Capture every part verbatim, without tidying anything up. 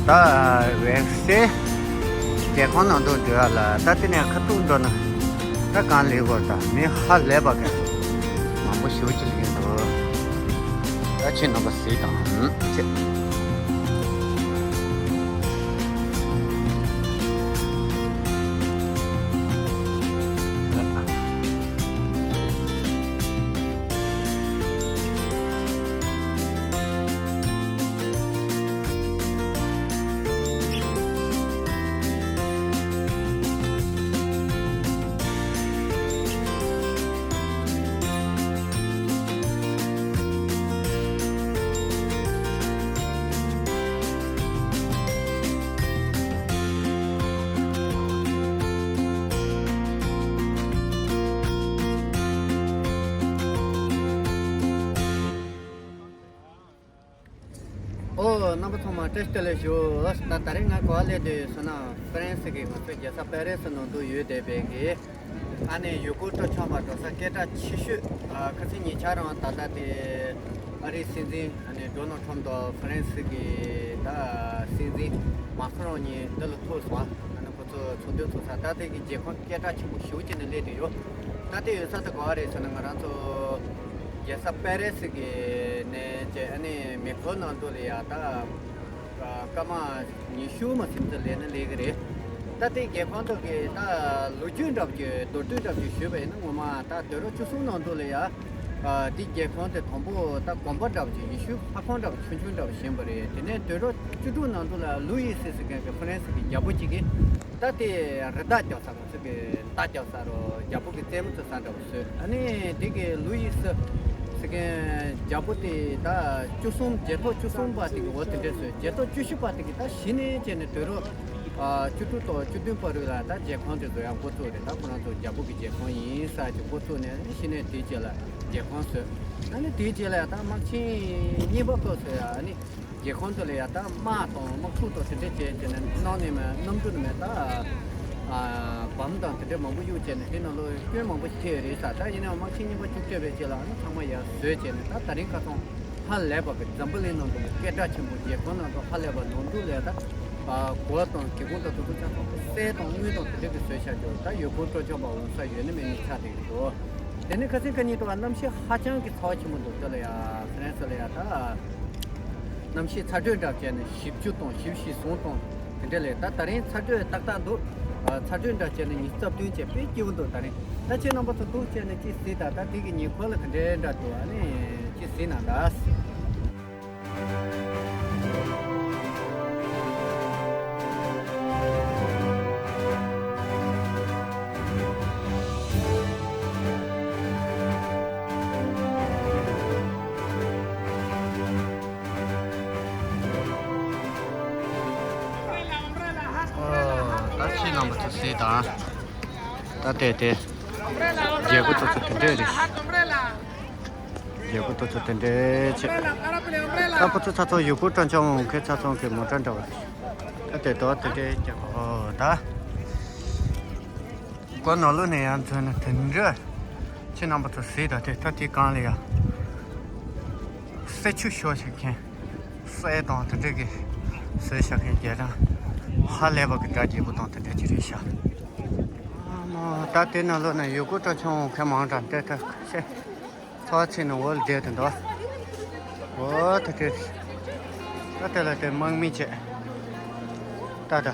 ད་ཝེན་སི་རྒྱལ་ཁང་ནང་དུ་འགྲོ་ཡ་ལ། ད་དེ་ནས་ཁ་ཐུག་འགྲོ་ན་ད་གང་ལེགས་གོ། ད་མི་ཧ་ལས་པ་གི་མང་པོ་ཞེ་པོ་ཅིག་ཡིན་འདུག་ད་ཁྱེད་རྣམ་པ་གཟིགས་དང་། ཁྱེད། ཨོ། རྣམ་པ་ཚང་མ་བཀྲ་ཤིས་བདེ་ལེགས་ཞུ། ད་ད་རེས་ང་ག་པར་སླེབས་བསྡད་ཡོད་ཟེར་ན། ཧྥ་རན་སི་གི་ང་ཚོའི་རྒྱལ་ས་པེ་རི་སི་ནང་དུ་ཡོད་བསྡད་པའི་གི། ཨ་ནི་ཡུལ་སྐོར་སྤྲོ་འཆམ་པ་འགྲོ་ས་སྐད་གྲགས་ཆེ་ཤོས། ཨ། ཁ་སང་ཉེ་ཆར་རང་ད་ལྟ་དེ་ཨ་རིའི་སྲིད་འཛིན་ཨ་ནི་ཌོ་ནལ་ཊམ་དང་ཧྥ་རན་སི་གི་ད་སྲིད་འཛིན་མཱ་ཁི་རོང་གཉིས་འདི་ལ་ཐུག་སོང་། ཨ་ནི་ཁོ་ཚོ་ཚོགས་འདུ་ཚོགས་ས། ད་ལྟའི་གི་མཇལ་ཁང་སྐད་གྲགས་ཆེན་པོ་ཞེ་པོ་ཅིག་ནས་སླེབས་བསྡད་ཡོད། ད་ལྟ་ཡོད་ས་དེ་ག་པར་རེད་ཟེར་ན། ང་རང་ཚོ་རྒྱལ་ས་པེ་རི་སི་གི་ནས་བྱས་ཨ་ནི་མེ་ཁོ་ནང་དུ་ལ་ཡ་ད་སྐར་མ་ཉི་ཤུ་མ་ཟིན་ཙམ་སླེབས་ན་སླེབས་གི་རེད། ད་ལྟའི་རྒྱལ་ཁང་དེ་གི་ད་ལོ་རྒྱུས་འདྲ་པོ་ཅིག་མདོར་བསྡུས་འདྲ་པོ་ཅིག་ཞུས་པ་ཡིན་ན། ངོ་མ་ད་དུས་རབས་བཅུ་གསུམ་ནང་དུ་ལ་ཡ། ཨ། དེ་རྒྱལ་ཁང་དེ་དང་པོ་ད་དགོན་པ་འདྲ་པོ་ཅིག་ཡེ་ཤུའི་ལྷ་ཁང་འདྲ་པོ་ཆུང་ཆུང་འདྲ་པོ་བཞེངས་པ་རེད། དེ་ནས་དུས་རབས་བཅུ་དྲུག་ནང་དུ་ལ་ལུ་ཡི་སི་ཟེར་མཁན་གྱི་ཧྥ་རན་སི་གི་རྒྱལ་པོ་གཅིག་གིས་ད་དེ་རི་དྭགས་རྒྱག་ས། ང་ཚོ་གི་མདའ་རྒྱག་ས་རོ། རྒྱལ་པོ་གི་རྩེད་མོ་རྩེ་ས་འདྲ་པོ་བཟོས། ཨ་ནི་དེ་གི་ལུ་ཡི་སི་ཟེར་མཁན་རྒྱལ་པོ་དེ་ད་བཅུ་གསུམ། རྒྱལ་ཐོག་བཅུ་གསུམ་པ་དེ་གི་འོ་དེ་འདྲས་བཟོས། རྒྱལ་ཐོག་བཅུ་བཞི་པ་དེ་གི་ད་གཞི་ནས་བྱས་ནས་དུས་རབས། ཨ། བཅུ་དྲུག་དང་བཅུ་བདུན་བར་དུ་ལ་ད་མཇལ་ཁང་དེ་བཟོ་ཡག་འགོ་བཙུགས་རེད། ད་ཁོ་རང་ཚོ་རྒྱལ་པོ་གི་མཇལ་ཁང་ཡིན་ཟེར་གྱི་འགོ་བཙུགས་ནས། གཞི་ནས་དེའི་རྗེས་ལ་མཇལ་ཁང་བཟོས། ཨ་ནི་དེའི་རྗེས་ལ་ཡ་ད་དམག་ཆེན་གཉིས་པ་སྐབས་སུ་ཡ། ཨ་ནི་མཇལ་ཁང་དེ་ལ་ཡ་ད་དམག་དང་དམག་འཁྲུག་དང་དེ་འདྲ་བྱས་བྱས་ནས། ནང་ནས་མ་གནམ་གྲུ་ནས་མ་ད། ཨ། བམ་དང་དེ་འདྲ་མང་པོ་གཡུགས་བྱས་ནས་དེ་ནང་ལོགས་སྐྱོན་མང་པོ་ཞིག་ཐེབས་རེད་ཟེར། ད་ཡིན་ནའང་དམག་ཆེན་གཉིས་པ་མཇུག་སྐྱོབ་པའི་རྗེས་ལ་ཨ་ནི་ཚང་མ་ཡར་བཟོས་བྱས་ནས། ད་ད་རིང་ཁ་སང་ཧ་ལས་པ་གི་འཛམ་བུ་གླིང་ནང་དུ་སྐད་གྲགས་ཆེན་པོ། མཇལ་ཁང་ནང་དུ་ཧ་ལས་པ་ནང་དུ་ལ་ད། ཨ། སྒོ་དང་སྒེའུ་ཁུང་དང་དེ་ཚོ་ཆ་ཚང་གསེར་དང་དངུལ་དང་དེ་འདྲ་གི་བཟོས་བཞག་ཅོག་ད་ཡུལ་སྐོར་སྤྲོ་འཆམ་པ་འོང་ས་ཡོད་ན་མེད་ན་ཆགས་བསྡད་ཀྱི་འདུག་དེ་ནས་ཁ་སང་ཁ་ཉིན་དུ་བ་གནམ་གཤིས་ཧ་ཅང་གི་ཚ་བ་ཆེན་པོ་འདུག་དེ་ལ་ཡ་ཧྥ་རན་སི་ལ་ཡ་ད། གནམ་གཤིས་ཚ་དྲོད་འདྲ་བྱས་ནས་བཞི་བཅུ་དང་བཞི་བཅུ་ཞེ་གསུམ་དང་དེ་འདྲ་ལས། ད་ད་རིང་ཚ་དྲོད་ཏག་ཏག་འདུག་ཨ། ཚ་དྲོད་འདྲ་བྱས་ནས་ཉི་ཤུ་རྩ་བདུན་བྱས། དཔེ་སྐྱིད་པོ་འདུག་ད་རིང་། ད་ཁྱེད་རྣམ་པ་ཚོ་འདུག་བྱས་ནས་ཅིག་གཟིགས་དང་། ད་དེ་གི་ཉེ་འཁོར་ལ་ག་འདྲའི་འདྲ་འདུག་ཨ་ནི་ཅིག་གཟིགས་ན་ད། ཨོ། ད་ཁྱེད་རྣམ་པ་ཚོ་གཟིགས་དང་། ད་ལྟའི་དེ་རྒྱལ་པོ་དེ་ཚོ་དེ་འདྲས་རེད། རྒྱལ་པོ་དེ་ཚོ་དེ་འདྲས་བྱས། ད་ཁོ་ཚོ་ཚ་ཚང་ཡུལ་སྐོར་སྤྲོ་འཆམ་འོང་མཁན་ཚ་ཚང་གི་མོ་ཊ་འདྲ་བ་རེད། ད་དེ་དོ་དེ་འདྲས་རྒྱལ་པོ། ཨོ། ད། སྒོ་ནང་ལོགས་ནས་ཡར་འཛུལ་ན་དེ་འདྲ། ཁྱེད་རྣམ་པ་ཚོ་གཟིགས་དང་། དེ་ད་དེ་སྒང་ལ་ཡ་གསེར་ཆུ་བཞོ་བྱེད་མཁན། གསེར་དང་དེ་འདྲ་གི་བཟོས་བཞག་མཁན་རྒྱལ་ཐང་། ཧ་ལས་པ་གི་སྒྲ་རྒྱས་པོ་དང་དེ་འདྲ་ཅིག་རེད་ཤག་ཨ་མ། ད་དེ་ནང་ལོགས་ནས་ཡུལ་སྐོར་སྤྲོ་འཆམ་འོང་མཁན་མང་དྲགས་འདུག་ད་ཁ་ཤས། ཚ་བ་ཆེ་ནས་འོ་ལ་བསྡད་དེ་འདུག་ཨོ་ད་དེ། ད་དེ་ལ་དེ་དམག་མི་བྱས། ད་ད།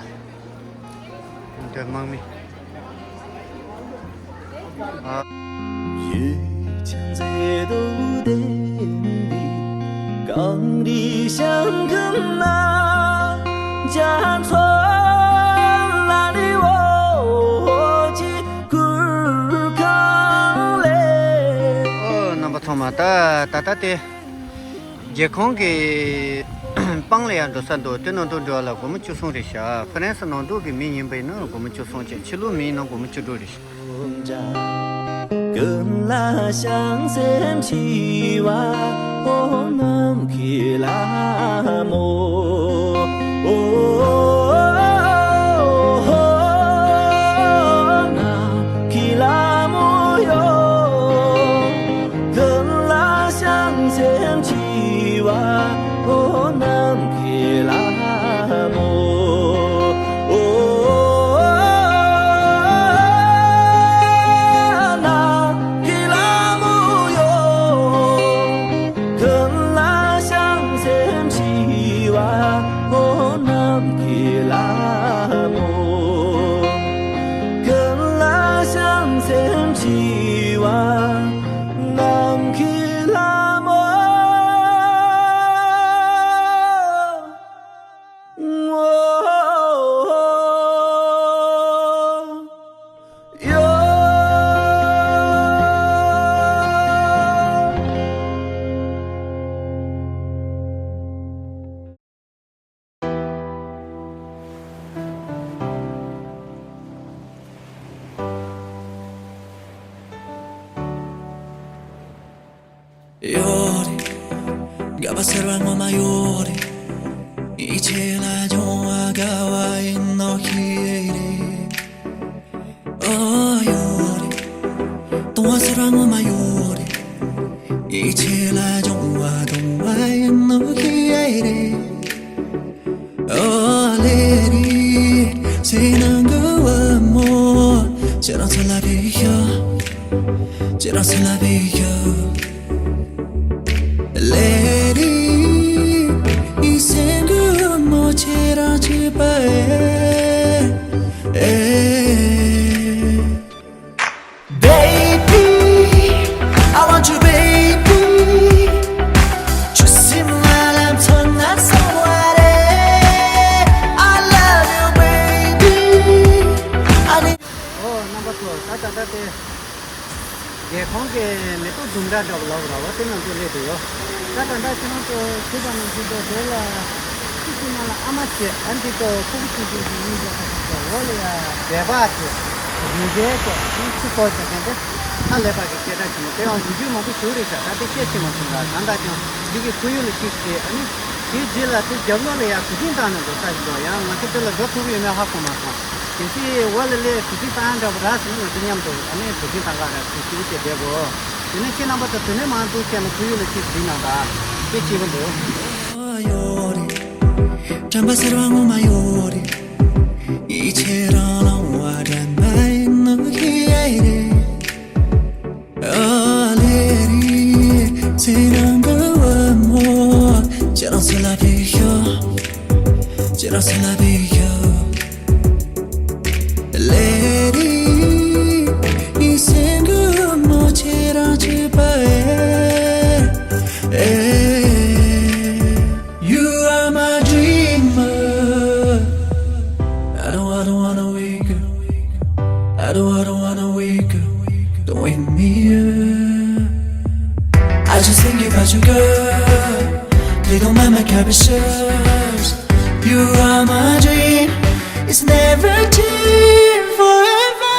དེ་དམག་མི། ཨ། ཨོ་རྣམ་པ་ཚང་མ། ད་ད་ད་དེ། རྒྱལ་ཁང་གི་སྤང་ལ་ཡང་འགྲོ་ས་འདུག་དེ་ནང་དུ་འགྲོ་བ་ལ་སྒོར་མོ་བཅུ་གསུམ་རེད་ཤག་ཧྥ་རན་སི་ནང་དུ་གི་མི་ཡིན་པ་ཡིན་ན་སྒོར་མོ་བཅུ་གསུམ་བྱས། ཕྱི་ལོགས་མི་ཡིན་ན་སྒོར་མོ་བཅུ་དྲུག་རེད་ཤག་ཡོད་རེད། དགའ་བ་ཟེར་བ་ངོ་མ་ཡོད་རེད། ཡིད་ཆེས་ལ་སྦྱོང་བ་དགའ་བ་ཡིན་ནོ་ཤེས་རེད། ཨོ་ཡོད་རེད། སྟོང་བ་ཟེར་བ་ངོ་མ་ཡོད་རེད། ཡིད་ཆེས་ལ་སྦྱོང་བ་སྟོང་བ་ཡིན་ནོ་ཤེས་རེད། ཨོ་ལེ་རེད། སེམས་ནང་གི་བུ་མོ། ཁྱེད་རང་ཚོ་ལ་བས་ཤོག་ཁྱེད་རང་ཚོ་ལ་བས་ཤོག་ལེ་རེད། ཡིད་སེམས་གི་བུ་མོ་ཁྱེད་རང་གཅིག་པ་ཨེ། ཨེ། Baby, I want you, baby. ཁྱོད་སེམས་ང་ལ་མཚོན་ན་སོང་བ་རེད། I love you, baby. I need ཨོ་རྣམ་པ་ཚོ། ད་ད་ལྟ་དེ་རྒྱལ་ཁོངས་ཀྱི་མེ་ཏོག་ལྡུམ་ར་འདྲ་བོ་ལབ་ར་བ་དེ་ནང་དུ་སླེབས་བསྡད་ཡོད། ད་ད་ལྟ་ཁྱེད་རང་ཚོ་ཞུས་པ་ནང་བཞིན་དུ་དེ་ལ་ཁྱི་ཁྱི་ནང་ལ་ཨ་མ་བྱས། ཨ་འདི་ཚོ་ཕྲུ་གུ་ཆུང་ཆུང་ཞིག་ཡིན་ཙང་ཁོ་ཚོ་འོག་ལ་ཡ་སྦལ་པ་བྱས། རི་རྒྱལ་ཚོ་ཁྱི་ཁྱི་སྐོར་བྱེད་མཁན་དེ་ཧ་ལས་པ་གི་སྐད་གྲགས་ཆེན་པོ། དེ་ཡང་ལོ་རྒྱུས་མང་པོ་ཞིག་རེད་ཤག་ད་དེ་སྐད་ཆེན་མོ་ཆུང་ར་གང་ལྟར་ཀྱང་འདི་གི་ཁོར་ཡུག་ལ་ཅིག་བྱས། ཨ་ནི་དེའི་རྗེས་ལ་དེ་རྒྱབ་ལོགས་ལ་ཡ་གྲུ་གཟིངས་བཏང་ནས་འགྲོ་ས་ཞིག་འདུག་ཡང་ང་ཚོ་དེ་ལ་འགྲོ་ཐུབ་ཀྱི་ཡོད་མེད་ཧ་གོ་མ་སོང་། གལ་སྲིད་འོག་ལ་སླེབས་གྲུ་གཟིངས་བཏང་འདྲ་པོ་རག་སོང་ན་ང་ཚོ་མཉམ་དུ་ཨ་ནི་གྲུ་གཟིངས་བཏང་ག་ར་ཞུ་ཞུ་བྱས་བསྡད་དགོས། དེ་ནས་ཁྱེད་རྣམ་པ་ཚོ་དེ་ནས་མང་ཚོགས་བཤད་ན་ཁོར་ཡུག་ལ་ཅིག་གཟིགས་གནང་དང་། དཔེ་སྐྱིད་པོ་འདུག་ཡོད་རེད། དྲན་པ་ཟེར་བ་ངོ་མ་ཡོད་རེད། ཡིད་ཆེས་རང་ལང་བ་དྲན་པ་ཡིན་ནོ་ཤེས་རེད། ཨ་ལེ་རེད། ཚེ་རིང་གི་བུ་མོ། ཁྱེད་རང་ཚོ་ལ་བས་ཤོག་ཁྱེད་རང་ཚོ་ལ་བས་ཤོག་ལེ་རེད། ཡིད་སེམས་གི་བུ་མོ་ཁྱེད་རང་གཅིག་པ་ཨེ། ཨེ། You are my dreamer. I don't, I don't wanna wake up. I don't, I don't wanna wake up. Don't wake me up. I just think about you, girl. They don't mind my capricious. You are my dream. It's never change forever.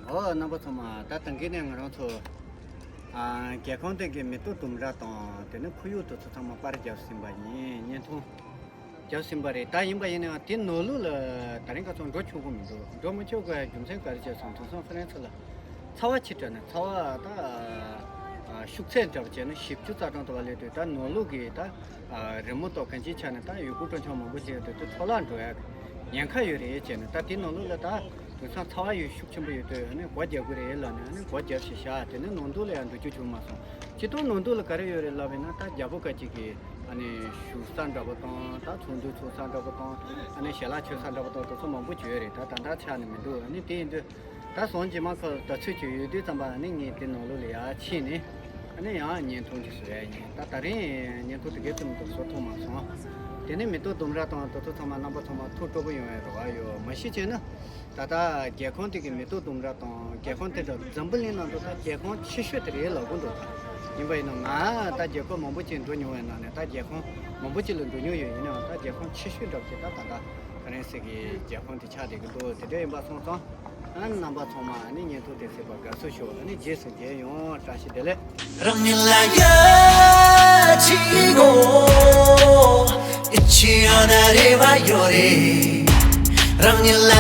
ཨོ། རྣམ་པ་ཚང་མ། ད་དེང་གི་ནས་ང་རང་ཚོ་ཨ་རྒྱལ་ཁང་སྟེང་གི་མེ་ཏོག་ལྡུམ་ར་དང་དེ་ནས་ཁོར་ཡུག་དེ་ཚོ་ཚང་མ་པར་བརྒྱབ་ཟིན་པ་ཡིན། བརྙན་ཐུང་བརྒྱབ་ཟིན་པ་རེད། ད་ཡིན་པ་ཡིན་ནའང་དེ་ནང་ལོགས་ལ་ད་རིང་ཁ་སང་འགྲོ་ཆོག་གི་མི་འདུག་འགྲོ་མི་ཆོག་པའི་རྒྱུ་མཚན་ག་རེ་བྱས་སོང་དེང་སང་ཧྥ་རན་སི་ལ་ཚ་བ་ཆེ་དྲགས་ནས། ཚ་བ་ད་ཨ་ཤུགས་ཚད་འདྲ་པོ་བྱས་ན་བཞི་བཅུ་རྩ་གྲངས་དུ་བ་སླེབས་དུས། ད་ནང་ལོགས་ཀྱི་ད་ཨ་རི་མོ་ཏོག་གང་ཅིའི་ཆ་ནས་ད་ཡུལ་སྐོར་སྤྲོ་འཆམ་མང་པོ་ཞིག་ཡོད་དུས་དེ་འཕྲོ་བརླག་འགྲོ་ཡ་ཉེན་ཁ་ཡོད་རེད་བྱས་ནས། ད་དེ་ནང་ལོགས་ལ་ད་དེང་སང་ཚ་བ་ཡང་ཤུགས་ཆེན་པོ་ཡོད་དུས་ཨ་ནི་སྒོ་རྒྱག་དགོས་རེད་ལབ་ནས་ཨ་ནི་སྒོ་རྒྱབ་ཞིག་བཞག་དེ་ནས་ནང་དུ་ལ་ཡང་འགྲོ་རྒྱུ་བྱུང་མ་སོང་། སྤྱིར་བཏང་ནང་དུ་ལ་ག་རེ་ཡོད་རེད་ལབ་པ་ཡིན་ན། ད་རྒྱལ་པོ་སྐད་ཅིག་གི་ཨ་ནི་བཞུགས་ས་འདྲ་པོ་དང་། ད་ཚོགས་འདུ་ཚོགས་ས་འདྲ་པོ་དང་། ཨ་ནི་ཞལ་ལག་མཆོད་ས་འདྲ་པོ་དང་དེ་ཚོ་མང་པོ་ཅིག་ཡོད་རེད། ད་ད་ལྟ་ཆགས་ནས་མི་འདུག་ཨ་ནི་དེ་ཡིན་དུས་ད་ཟོང་རྗེས་མ་ཁ་ད་ཚོད་ཅིག་ཡོད་དུས་ཙམ་པ་ཨ་ནི་ངས་དེ་ནང་ལོགས་ལ་ཡར་ཕྱིན་ནས་ཨ་ནི་ཡང་བརྙན་ཐུང་ཅིག་བཟོ་ཡ་ཡིན། ད་ད་རིང་བརྙན་ཐུང་དེ་གའི་ཙམ་དུ་བཟོ་ཐུབ་མ་སོང་། དེ་ནས་མེ་ཏོག་ལྡུམ་ར་དང་དེ་ཚོ་ཚང་མ་རྣམ་པ་ཚང་མ་ཐུགས་སྤྲོ་པོ་ཡོང་བའི་རེ་བ་ཡོད། མ་གཞི་བྱས་ན་ད་ལྟ་རྒྱལ་ཁང་དེ་གི་མེ་ཏོག་ལྡུམ་ར་དང་། རྒྱལ་ཁང་དེ་འདྲ་འཛམ་བུ་གླིང་ནང་དུ་ད་རྒྱལ་ཁང་ཆེ་ཤོས་དེ་རེད་ལབ་གི་འདུག་ད་ཡིན་པ་ཡིན་ན་ང་ད་རྒྱལ་ཁབ་མང་པོ་ཅིག་འགྲོ་མྱོང་བའི་ནང་ནས་ད་རྒྱལ་ཁང་མང་པོ་ཅིག་ལ་འགྲོ་མྱོང་ཡོད། ཡིན་ནའང་ད་རྒྱལ་ཁང་ཆེ་ཤོས་འདྲ་པོ་དེ་ད་ད་ལྟ་ཧྥ་རན་སི་གི་རྒྱལ་ཁང་དེ་ཆགས་བསྡད་ཀྱི་འདུག་དེ་འདྲ་ཡིན་པ་སོང་ཙང་ཨ་ནི་རྣམ་པ་ཚང་མ་ཨ་ནི་བརྙན་ཐུང་དེ་གཟིགས་པར་དགའ་བསུ་ཞུ། ཨ་ནི་རྗེས་སུ་མཇལ་ཡོང་། བཀྲ་ཤིས་བདེ་ལེགས། རང་ཉིད་ལ་ཡ་ཆི་གོ་ཨི་ཆི་ཡ་ན་རེ་བ་ཡོད་རེད། རང་ཉིད་ལ།